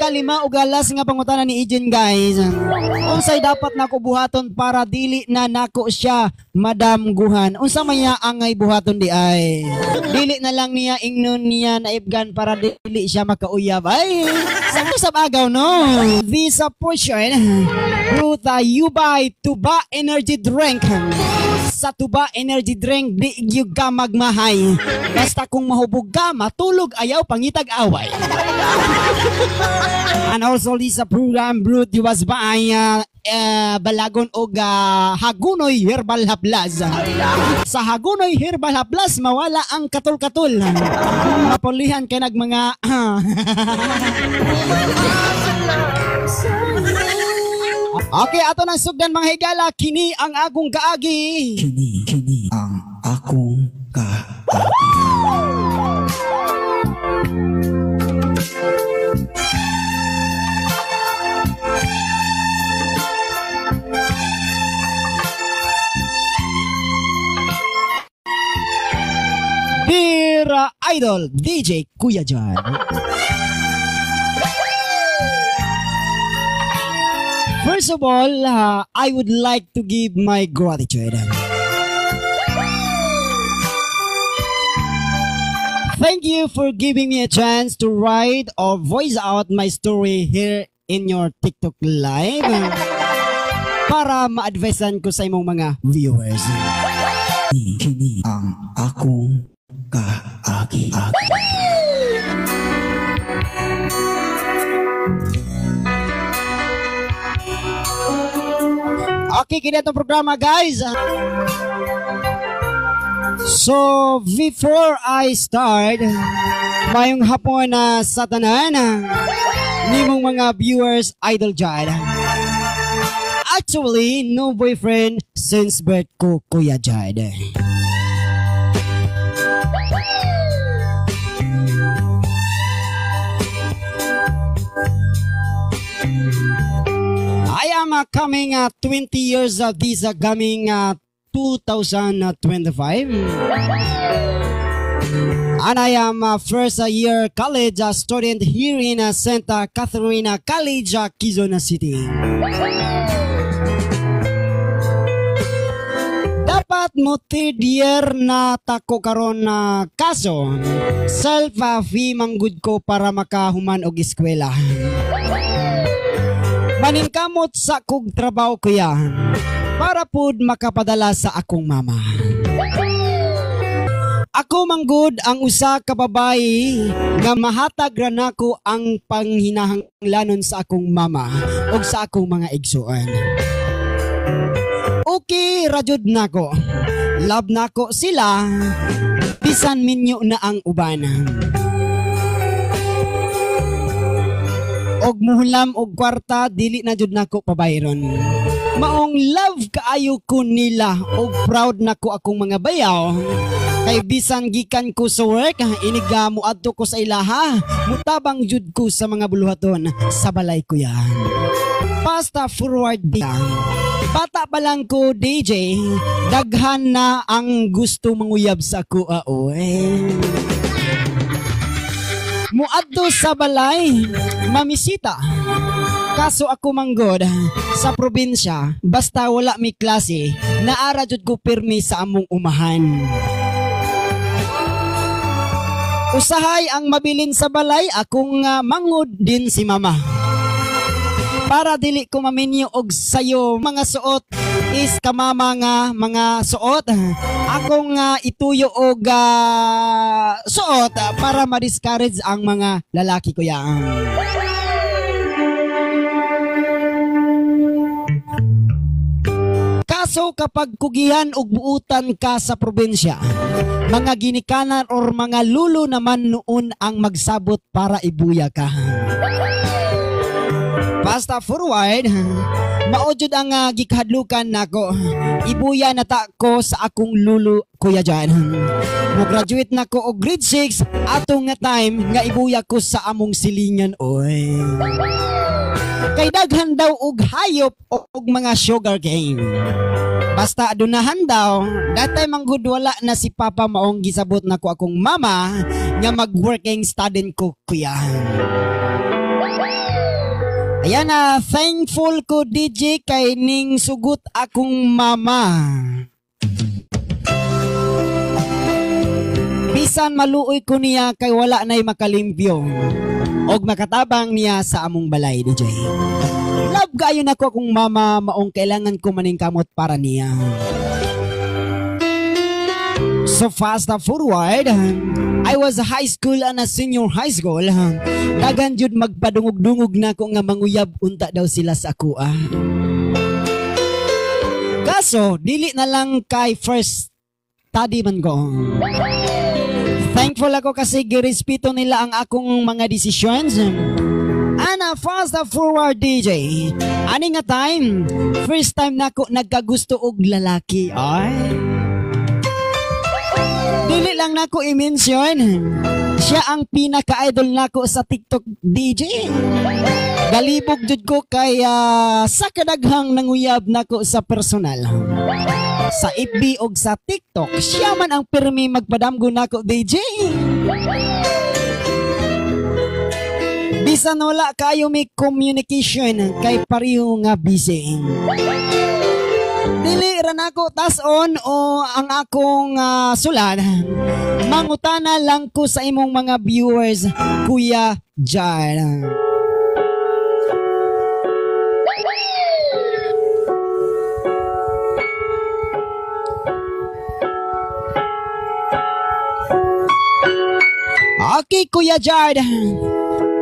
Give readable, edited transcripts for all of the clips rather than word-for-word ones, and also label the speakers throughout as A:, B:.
A: Ikalima ug last nga pangutana ni Eugene, guys. Unsay dapat nako buhaton para dili na nako siya madamguhan? Unsa may niya angay buhaton di ay? Dili na lang niya ingnon niya naibgan para dili siya makauyab. Ay, sakto sa agaw, no? This portion brought you by Tuba Energy Drink. Sa Tuba Energy Drink, di gyud ka magmahay. Basta kung mahubog ka, matulog, ayaw pangitag away. And also this program brought you was by Balagon og Hagunoy Herbal Haplas. Sa Hagunoy Herbal Haplas, mawala ang katul-katul. Mapulihan kay nag mga. Okay, ato nang sugdan, mga higala, kini ang akong kaagi.
B: Kini ang akong kaagi.
A: Dear Idol DJ Kuya John. First of all, I would like to give my gratitude. Thank you for giving me a chance to write or voice out my story here in your TikTok live para ma-advisean ko sa imong mga viewers.
B: Kini ang akong kaagi.
A: Okay, kini atong programa, guys. So, before I start, mayong hapon na sa tanan nimong mga viewers, Idol Jad. Actually, no boyfriend since birth ko, Kuya Jad. I am coming 20 years of this coming 2025. And I am a first year college student here in Santa Catherine College, Quezon City. Dapat mo third year na tako karon na, kaso self fee manggud ko para makahuman og eskwela. Maningkamot sa kog trabaho, kuya, para pud makapadala sa akong mama. Ako manggod ang usa ka babayi nga mahatag ra nako ang panghinahanglanon sa akong mama ug sa akong mga igsuon. Okay ra jud nako. Love nako sila bisan minyo na ang uban. Og muhulam og kwarta dili na jud nako pabayron. Maong love kaayo ko nila og proud nako akong mga bayaw. Kay bisan gikan ko sa work, inig muadto ko sa ilaha, mutabang jud ko sa mga buluhaton sa balay ko yan. Basta forward di. Bata pa lang ko, DJ, daghan na ang gusto manguyab sa ako. Oy. Muadto sa balay, mamisita. Kaso ako manggod sa probinsya, basta wala mi klase, naara jud ko pirmi sa among umahan. Usahay ang mabilin sa balay, akong mangod din si mama. Para dili ko maminyo og sayo mga suot is kamama nga mga suot. Akong ituyo og suot para ma-discourage ang mga lalaki ko yan. Kaso kapag kugihan og buutan ka sa probinsya, mga ginikanan or mga lulo naman noon ang magsabot para ibuya ka. Basta forward, maujud ang gikahadlukan nako. Ibuya na ta ko sa akong lulo, Kuya Jan. Mo-graduate na ko og grade 6 atong nga time nga ibuya ko sa among silingan, oy. Kay daghan daw og hayop og mga sugar cane. Basta adunahan daw, that time ang good wala na si Papa maong gisabot nako akong mama nga mag-working student ko, kuya. Ayan na, thankful ko DJ kay ning sugot akong mama. Bisan maluoy ko niya kay wala na'y makalimpyo og makatabang niya sa among balay, DJ. Love kayo nako akong mama, maong kailangan ko maning kamot para niya. So fast forward, I was high school and a senior high school. Dagan jud magpadungog-dungog nako nga manguyab unta daw sila sa akoa. Kaso dili na lang kay first study man ko. Thankful ako kasi girespeto nila ang akong mga decisions. Ana, fast forward DJ. Ani nga time, first time nako nagkagusto og lalaki. Ay. Dili lang nako i-mention. Siya ang pinaka-idol nako sa TikTok DJ. Galibog jud ko kay sa kadaghang nanguyab nako sa personal. Sa FB og sa TikTok, siya man ang pirmi magpadamgo nako DJ. Bisan wala kayo may communication kay pareho nga busy. Dili ra nako tas-on o ang akong sulat. Mangutana lang ko sa imong mga viewers, Kuya Jan. Okay, Kuya Jard.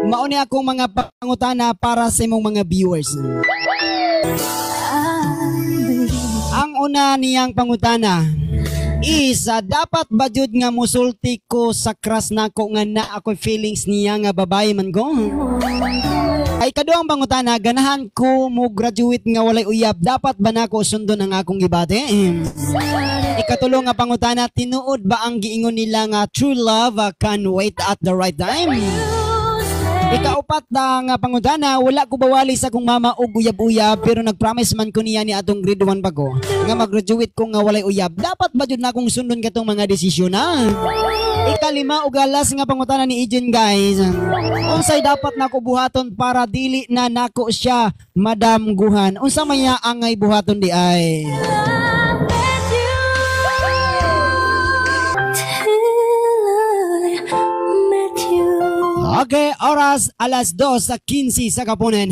A: Mauni akong mga pangutana para sa imong mga viewers. Ang una niyang pangutana is dapat ba jud nga musulti ko sa crush nako nga na ako'y feelings niya nga babae man ko? Ay kaduang pangutana, ganahan ko mo graduate nga walay uyab, dapat ba nako sundon ang akong gibati? Ikatulo nga pangutana, tinuod ba ang giingon nila nga true love can wait at the right time? Ikaupat na nga pangutana, wala ko bawali sa akong mama og uyab-uyab pero nagpromise man ko niya ni atong grade 1 pa ko nga mag-graduate ko nga walay uyab. Dapat ba jud na akong sundon katong mga desisyon na? Ikalima ug alas nga pangutana ni Ejin guys. Unsay dapat nako buhaton para dili na nako siya Madam Guhan? Unsa may angay buhaton di ay? Okay, oras 2:15 sa kapunan.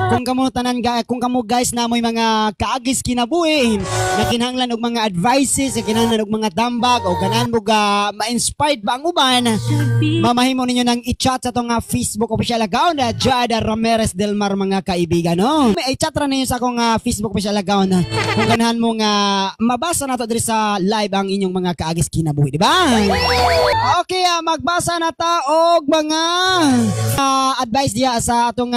A: Kung kamo tanan kung kamo guys na moy mga kaagis kinabuhi, na kinahanglan og mga advices, na kinahanglan og mga tambag o ganahan mo ga ma-inspired ba ang uban, mamahimo ninyo nang i-chat sa atong Facebook official account na Jada Ramirez Del Mar mga kaibigan, no. May i-chat ra ninyo sa akong Facebook official account kung ganahan mo nga mabasa nato diri sa live ang inyong mga kaagis kinabuhi, di ba? Okay, magbasa na ta og mga advice diya sa atong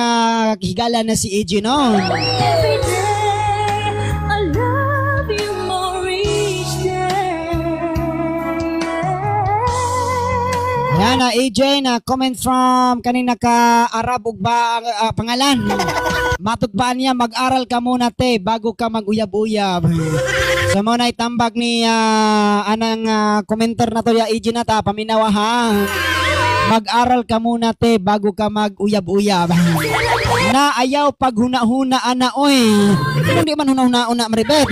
A: higala na si AJ, no?
C: Every day, I love you more each day.
A: Ayan na, AJ, na comment from kanina ka Arab ug ba ang pangalan? Matod ba niya, mag-aral ka muna te bago ka mag-uyab-uyab. So mo na itambag ni anang commenter na to ya AJ na ta, paminawa ha. Mag-aral ka muna te bago ka mag-uyab-uyab. Na ayaw paghuna-huna ana oy. Hindi man huna-huna Maribet.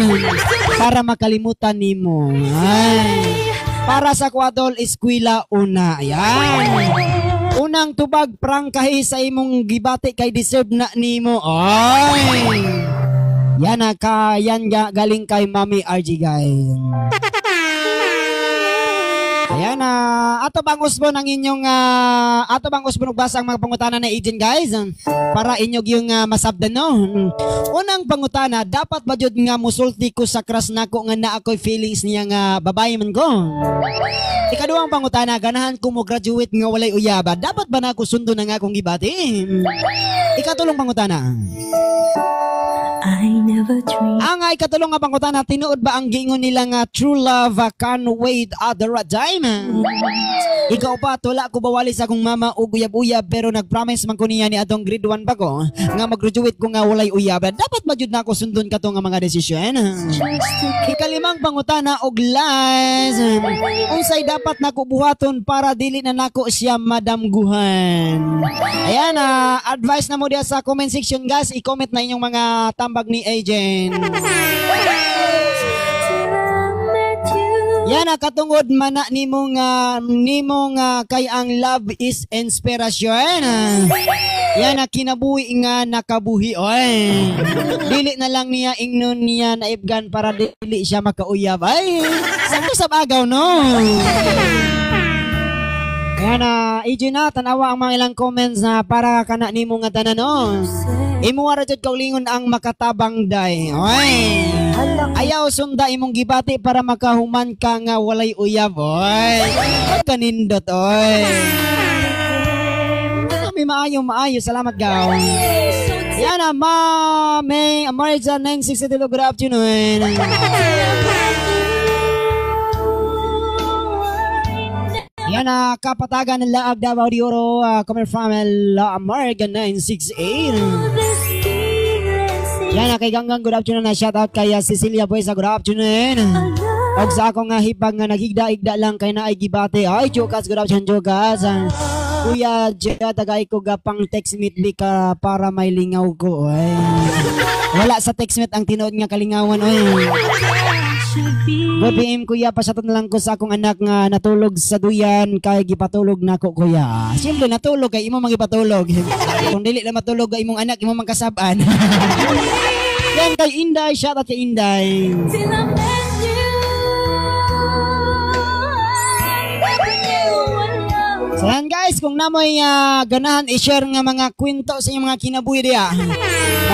A: Para makalimutan nimo. Ay. Para sa kwadol eskwela una. Ayan. Unang tubag prangkahi sa imong gibati kay deserve na nimo. Ay. Yan na ka, yan galing kay Mami RG guys. Ayan na, ato bang usbon ang inyong ato bang usbon og basa ang mga pangutana na agent guys para inyo yung masabdan, no. Unang pangutana, dapat ba jud nga musulti ko sa crush nako nga naa ako'y feelings niya nga babae man ko? Ikaduhang pangutana, ganahan ko mo graduate nga walay uyaba, dapat ba nako sundon ang akong gibati? Ikatulong pangutana.
C: I know Never dreamed.
A: Ang ay katulong nga pangutana, tinuod ba ang giingon nila nga true love can wait other time? Ikaw pa, wala ko bawali sa akong mama og uyab-uyab, pero nag-promise man ko niya ni atong grade 1 pa ko nga mag-graduate ko nga walay uyab. Dapat ba jud nako sundon kato nga mga desisyon?
C: Just to
A: Ikalimang pangutana og last, unsay dapat nako buhaton para dili na nako siya madamguhan? Ayan, advice na mo diya sa comment section, guys. I-comment na inyong mga tambag ni agent.
C: Till I met you.
A: Yan na katungod man na nimo nga kay ang love is inspiration. Yan na kinabuhi nga nakabuhi, oy. Dili na lang niya ingnon niya naibgan para dili siya makauyab. Ay, sakto sa bagaw, no. Ayan na, AJ na, tanawa ang mga ilang comments na para kana nimo nga tanan, no. Imo ra jud kaulingon ang makatabang day. Oy. Ayaw sunda imong gibati para makahuman ka nga walay uyab, oy. Kanindot, oy. Kami maayo maayo, salamat gaw. Yan na, ma May Amarja 962, good afternoon. Yan na, kapatagan ng Laag, Davao de Oro, coming from La Amarga 968. Yan na, kay Ganggang, good afternoon na shout out kay Cecilia Buesa, good afternoon. Og sa akong nga hipag nga nagigda-igda lang kay naay gibati. Ay, Jokas, good afternoon, Jokas. Kuya, Jia, tagay ko ga pang text meet bi ka para may lingaw ko. Oy. Wala sa text meet ang tinuod nga kalingawan, oy. Good PM, kuya, pasatot na lang ko sa akong anak nga natulog sa duyan kay gipatulog nako, kuya. Siyempre natulog kay imo mangipatulog. Kung dili na matulog ang imong anak, imo mangkasab-an. Yan kay Inday, shout out kay Inday.
C: Till I met you, I never knew what love
A: So yan guys, kung namoy ganahan i-share nga mga kwento sa inyong mga kinabuhi diya,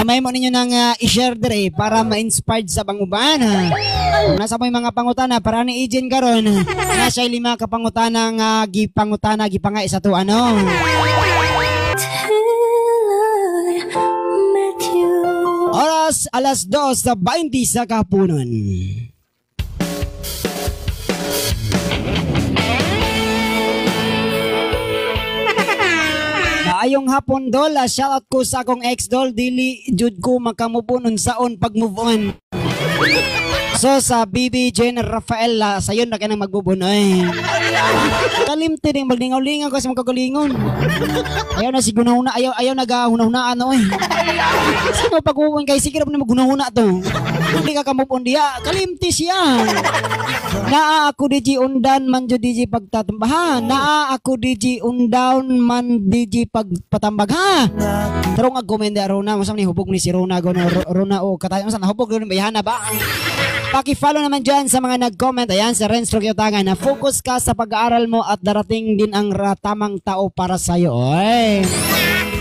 A: kamay mo ninyo nang i-share dire para ma-inspired sa panguban. Kung nasa mo'y mga pangutana para ni Ejen karon, nasa lima ka pangutana nga gipangutana gipangay sa to ano.
C: Till I met you.
A: Oras 2:20 sa kahaponon. Maayong hapon, dol. Shoutout ko sa akong ex, dol. Dili jud ko makamove on unsaon pag move on. So sa BB Jen Rafael, sayon na kanang mag-move on, oy. Kalimti din maglingaw-lingaw kasi magkagalingon. Ayaw na si gunahuna, ayaw nagahuna-hunaan, oy. Sino pag-move on kay sige ra na magunahuna to. Hindi ka ka-move on diya, kalimti siya. Naa ako DJ undan man jud DJ pagtatambahan. Naa ako DJ undown man DJ pagpatambag ha. Tarong ag comment Rona, unsa man ni hubog ni si Rona gono Rona o katay unsa na hubog ron bayhana ba? Paki-follow naman dyan sa mga nag-comment. Ayan, si Renz Roquiotangan, na focus ka sa pag-aaral mo at darating din ang tamang tao para sa'yo. Oy.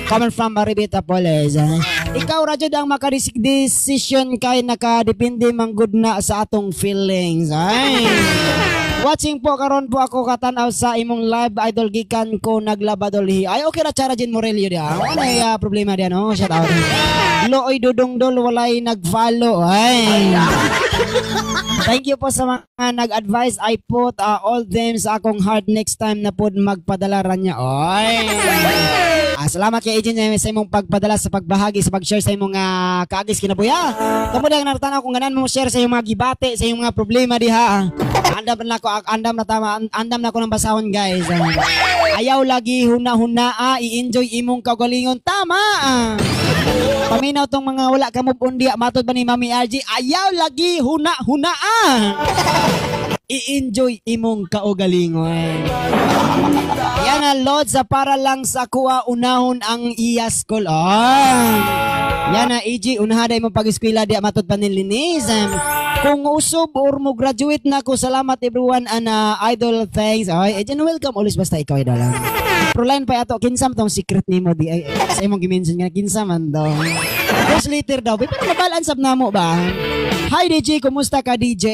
A: Comment from Maribita Poles. Ikaw, Radyo, ang makadesisyon kay nakadepende manggod na sa atong feelings. Ay. Watching po karon po ako katanaw sa imong live, idol, gikan ko naglabadolhi. Ay, okay ra Chara Jean Morelio diya. Wala problema diya, no? Shout out. Looy dudong dol walay nag-follow. Ay. Thank you po sa mga nag-advise. I put all them sa akong heart next time na po magpadala ra niya. Oy. Salamat kay Agent sa imong pagpadala, sa pagbahagi, sa pag-share sa imong kaagis kinabuya. Kamo dang naratanaw kung ganan mo share sa imong mga gibate, sa imong mga problema diha. Andam na ko, andam na tama, andam na ko ng basahon, guys. Ayaw lagi huna-huna, i-enjoy imong kaugalingon. Tama. Paminaw tong mga wala ka move on diha, matod ba ni Mami RG? Ayaw lagi huna-huna. I-enjoy imong kaugalingon. Yan na, Lord, sa para lang sa kuha, unahon ang iyas ko. Yan na, AG, unahaday mo pag-eskwela, di matod pa nilinis. Kung usob or mo graduate na ko, salamat everyone and idol, thanks. Ay, agent, welcome always basta ikaw, idol. Proline pa ato, kinsa man tong secret nimo di ay, sa imong gimension nga kinsa man daw. First later daw, pero mabalaan sab namo ba? Hi DJ, kumusta ka DJ?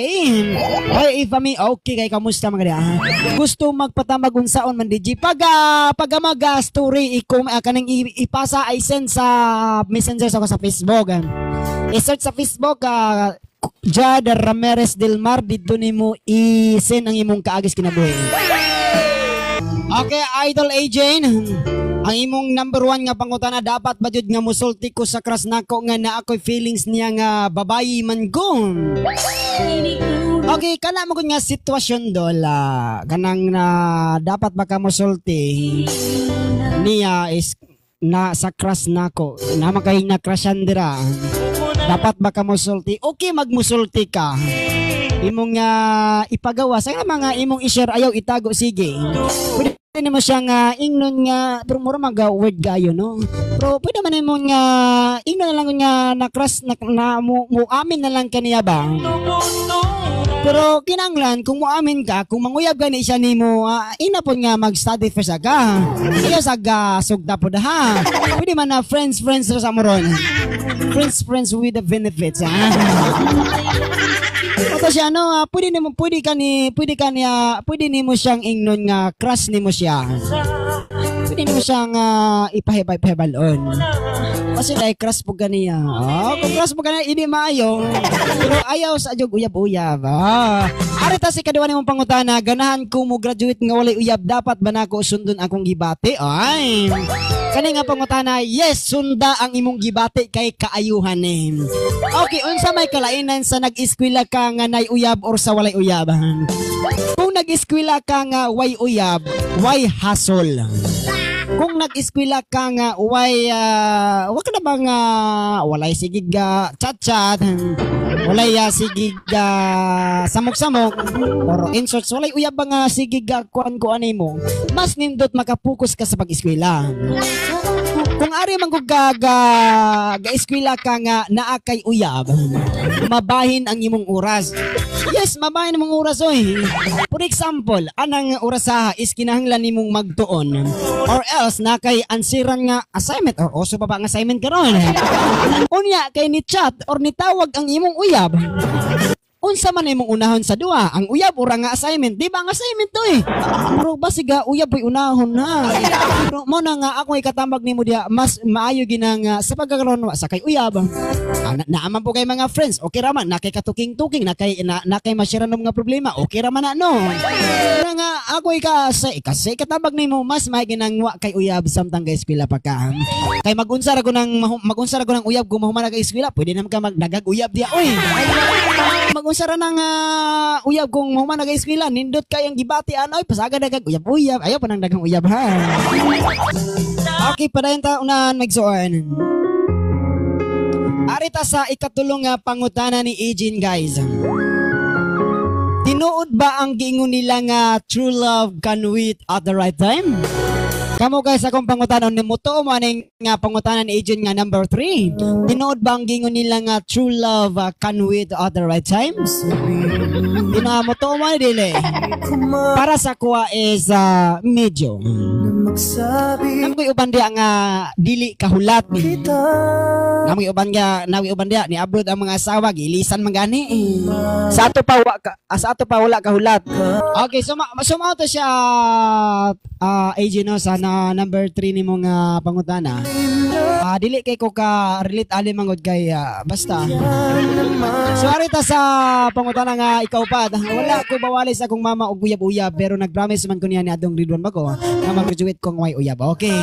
A: Hoy Ifami, okay kay kamusta mga diha? Gusto magpatambag unsaon man DJ? Pag pag mag story ikom kaning ipasa ay send sa Messenger sa ko sa Facebook. I-search sa Facebook, Jad Ramirez Del Mar, didto nimo i-send ang imong kaagis kinabuhi. Okay, Idol AJ, ang imong number 1 nga pangutana, dapat ba jud nga musulti ko sa crush nako nga naa ko'y feelings niya nga babayi man ko? Okay, kana mo nga sitwasyon dol, kanang na dapat ba ka musulti niya is na sa crush nako, naman kay na crushan dira. Dapat ba ka musulti? Okay, magmusulti ka. Imong ipagawa sa mga imong i-share, ayaw itago, sige. Pwede nimo siya nga ingnon nga, pero mura maga word gayo, no. Pero pwede man nimo nga ingnon na lang nga na crush na, na mo, mo amin na lang kaniya ba. Pero kinanglan kung moamin ka, kung manguyab gani siya nimo, ina pod nga mag-study first ka. Ayaw sa sugda pod ha. Pwede man na friends friends ra sa moron. Friends friends with the benefits, ha. Ato siya no, pwede nimo pwede ka ni pwede ka niya pwede nimo siyang ingnon nga crush nimo siya. Pwede nimo siyang ipahibay-pahibalon. Kasi dahil crush po ganiya. Oh, kung crush po ganiya, hindi maayo. Pero ayaw sa jog uyab-uyab. Ah. Arita si kaduwa nimong pangutana, ganahan ko mo graduate nga walay uyab, dapat ba nako sundon akong gibati? Ay. Kani nga pangutana, yes, sunda ang imong gibati kay kaayuhan ni. Okay, unsa may kalainan sa nag-eskwela ka nga nay uyab or sa walay uyab? Kung nag-eskwela ka nga way uyab, way hasol. Kung nag-eskwela ka nga way wa ka na bang walay sigig chat-chat, walay sigig samok-samok or inserts, walay uyab ba nga sigig kuan-kuan nimo, mas nindot makapokus ka sa pag-eskwela. Kung ari man gud ka ga eskwela ka nga naa kay uyab, mabahin ang imong oras. Yes, mabahin ang imong oras oy. For example, anang orasaha is kinahanglan nimong magtuon or else na kay ansiran nga assignment or oso pa ba ang assignment karon. Unya kay ni chat or ni tawag ang imong uyab. Unsa man imong unahon sa duha, ang uyab ora nga assignment? Di ba ang assignment to eh? Pero basiga uyab po'y unahon ha. Pero mo na nga ako ikatambag nimo diha, mas maayo gina nga sa pagkakaroon wa sa kay uyab. Naaman po kay mga friends, okay ra man, na kay katuking-tuking, na kay ma-share ng mga problema, okay ra man na no. Na nga ako ika sa ika sa ikatabag nimo, mas maayo ginang wa kay uyab samtang kay eskwela pa ka. Kay magunsa ra ko ng uyab kung mahuman na kay eskwela, pwede naman ka magdagag uyab diha oy. Magunsa ra nang uyab kung mahuman na kay eskwela, nindot kay ang gibati ano oy, pasaga dagag uyab-uyab, ayaw pa nang daghang uyab ha. Okay, padayon ta unahan magsuon. Arita sa ikatulong nga pangutana ni Ejin, guys. Tinuod ba ang giingon nila nga true love can wait at the right time? Kamo guys, akong pangutana ni mutuo mo aning nga pangutana ni Ejin nga number 3. Tinuod ba ang giingon nila nga true love can wait at the right times? Tinuod mo tuo mo ani dili? Para sa kuha is medyo. Namoy uban diya nga dili kahulat. Namoy uban nga, namoy uban diya ni abroad ang mga asawa, gilisan man gani. Sa ato pa wala kahulat. Okay, so so mao to siya, AJ no, sa na number 3 nimo nga pangutana. Dili kay ko ka relate ali mangod kay basta. So arita sa pangutana nga ikaw pa, wala ko bawali sa akong mama og uyab-uyab pero nag-promise man ko niya ni adong grade 1 ba ko nga mag-graduate kong way uyab. Okay.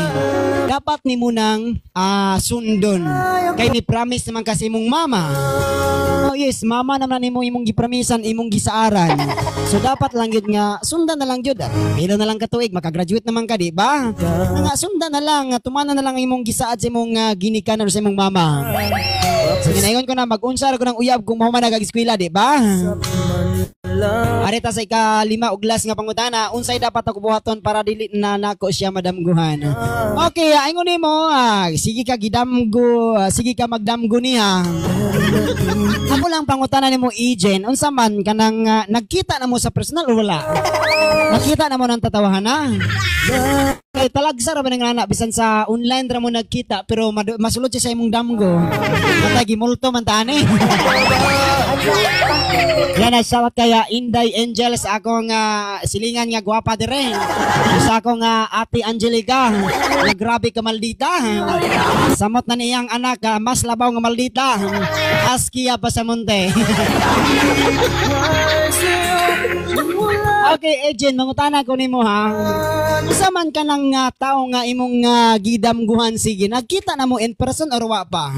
A: Dapat nimo nang sundon. Kay ni promise naman kasi imong mama. Oh yes, mama naman nimo imong gipromisan, imong gisaaran. So dapat lang gyud nga sundan na lang gyud. Pila na lang katuig makagraduate naman ka, di ba? Nga sundan na lang, tumana na lang imong gisaad sa imong ginikanan sa imong mama. So ginayon ko na mag-unsa ra ko ng uyab kung mahuman na kag eskwela, di ba? Arita sa ika-lima ug last nga pangutana, unsay dapat ako buhaton para dili na nako siya madamguhan? Okay, ingon nimo, sige ka gidamgo, sige ka magdamgo niya. Ako lang pangutana nimo, Ejen, unsa man kanang nagkita na mo sa personal o wala? Nakita na mo ng tatawahan na? Kay talagsa ra ba ng anak bisan sa online ra mo nagkita pero masulod siya sa imong damgo. Matay gimulto man ta ani. Yan na, shoutout kaya Inday Angel sa akong silingan nga gwapa dire. Sa akong Ate Angelica, nga grabe ka maldita. Samot na niyang anak, mas labaw nga maldita. Askia pa sa munte. Okay, Agent, mangutana ko nimo ha. Usa man ka ng tao nga imong gidamguhan, sige, nagkita na mo in person or wa pa?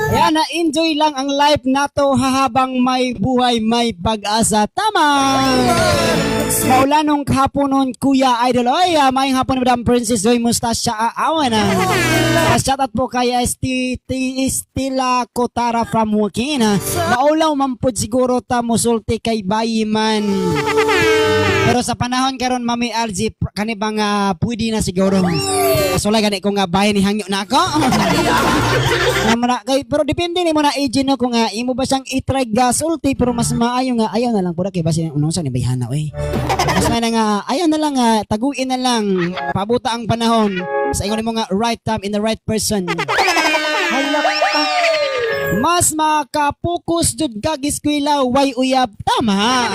A: Yan na, enjoy lang ang life nato habang may buhay, may pag-asa. Tama! Maulanong hapon nun, Kuya Idol. Oy, maayong hapon, Madam Princess Joy Mustasya. Awan na. Shout out po kay STT Estela Kotara from Joaquin. Maulaw man pud siguro ta musulti kay bayi man. Pero sa panahon karon, Mami RG, kani bang pwede na siguro. Kasulay gani ko nga bayi ni hangyo na ako. Naman na, kay, pero depende nimo na agent no kung imo ba siyang i-try ga sulti, pero mas maayo nga ayaw na lang pud kay basi unong sa ni bayhana oy. Mas may na nga ayaw na lang taguin na lang pabuta ang panahon sa ingon nimo nga right time in the right person. Mas makapokus jud ka eskwela way uyab, tama.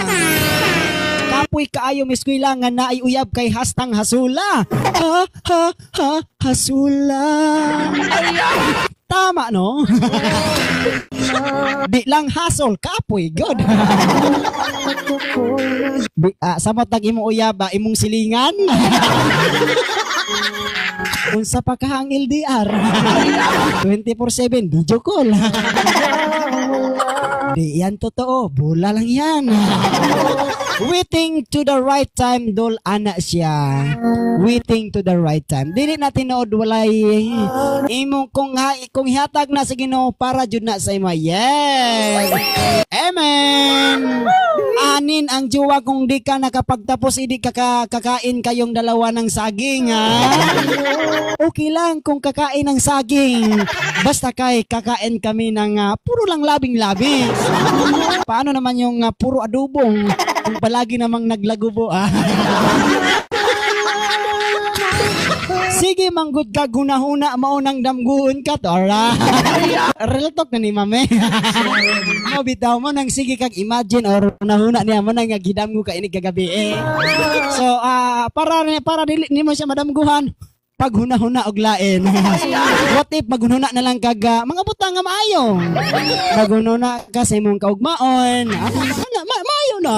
A: Kapoy kaayo eskwela nga naay uyab kay hastang hasula. Ha ha ha hasula. Tama no? Di lang hasol, kapoy good. Di, samot tag imong uyab ba imong silingan. Unsa pa kahang LDR? 24/7 video call. Di yan totoo, bola lang yan. Waiting to the right time, dol ana siya. Waiting to the right time. Dili na tinuod walay imong kung ha, kung hihatag na sa Ginoo para jud na sa imo. Yes. Amen. Anin ang jowa kung di ka nakapagtapos, hindi ka kakain kayong dalawa ng saging, ha? Okay lang kung kakain ng saging. Basta kay kakain kami ng puro lang labing-labing. Paano naman yung puro adobong? Kung palagi namang naglagubo, ah. Sige, manggod ka, gunahuna, maunang damguon ka, tora. Real talk na ni mame. No, bitaw mo nang sige kag imagine or hunahuna niya mo nang gidamgo ka ini kagabi eh. So, para dili nimo siya madamguhan, paghuna-huna og lain. What if maghunahuna na lang kag mga butang nga maayo? Maghunahuna ka sa imong kaugmaon. Maayo na.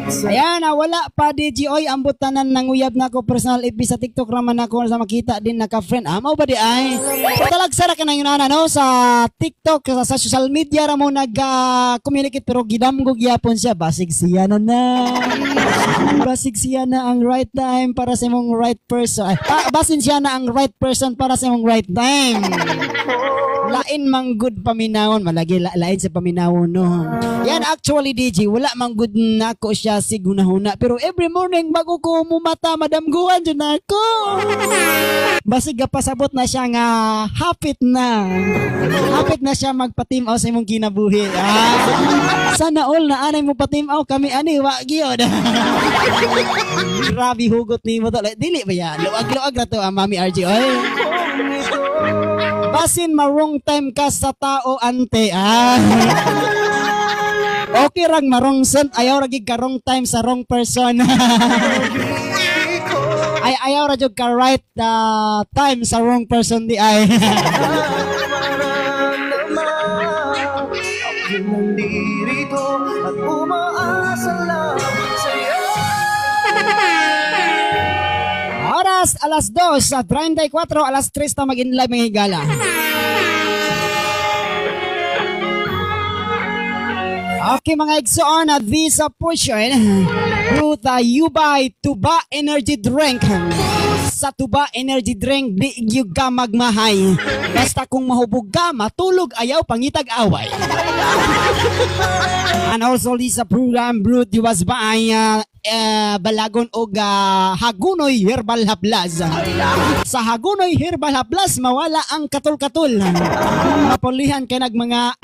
A: Ayan, wala pa DJ oy ambot tanan nanguyab na ako personal FB sa TikTok raman ako sa makita din naka-friend. Mao ba di ay? So, talagsara ka na yun ana no sa TikTok sa social media ra mo nag-communicate pero gidamgo gyapon siya basig siya na na. Basig siya na ang right time para sa imong right person. Ay, basin siya na ang right person para sa imong right time. Lain mang good paminawon, malagi lain sa paminawon no. Yan actually DJ, wala mang good nako siya sigunahuna pero every morning bago ko mumata madamguan jud nako. Basig pasabot na siya nga hapit na. Hapit na siya magpatim-aw sa imong kinabuhi. Sana all na anay mo patim-aw kami ani wa gyud. Grabe hugot nimo to. Dili ba yan? Luag-luag ra to ang Mami RG oy. Basin marong time ka sa tao ante. Okay rang marong sent ayaw ra gid ka wrong time sa wrong person. Ay ayaw ra jud ka right time sa wrong person di ay. Oras alas 2:34, alas 3 ta mag-in live mga higala. Okay mga igsoon, this portion brought you by Tuba Energy Drink. Sa Tuba Energy Drink, di gyud ka magmahay. Basta kung mahubog ka, matulog ayaw pangitag away. And also this program brought you was by Balagon og Hagunoy Herbal Haplas. Sa Hagunoy Herbal Haplas mawala ang katul-katul. Mapulihan kay nag mga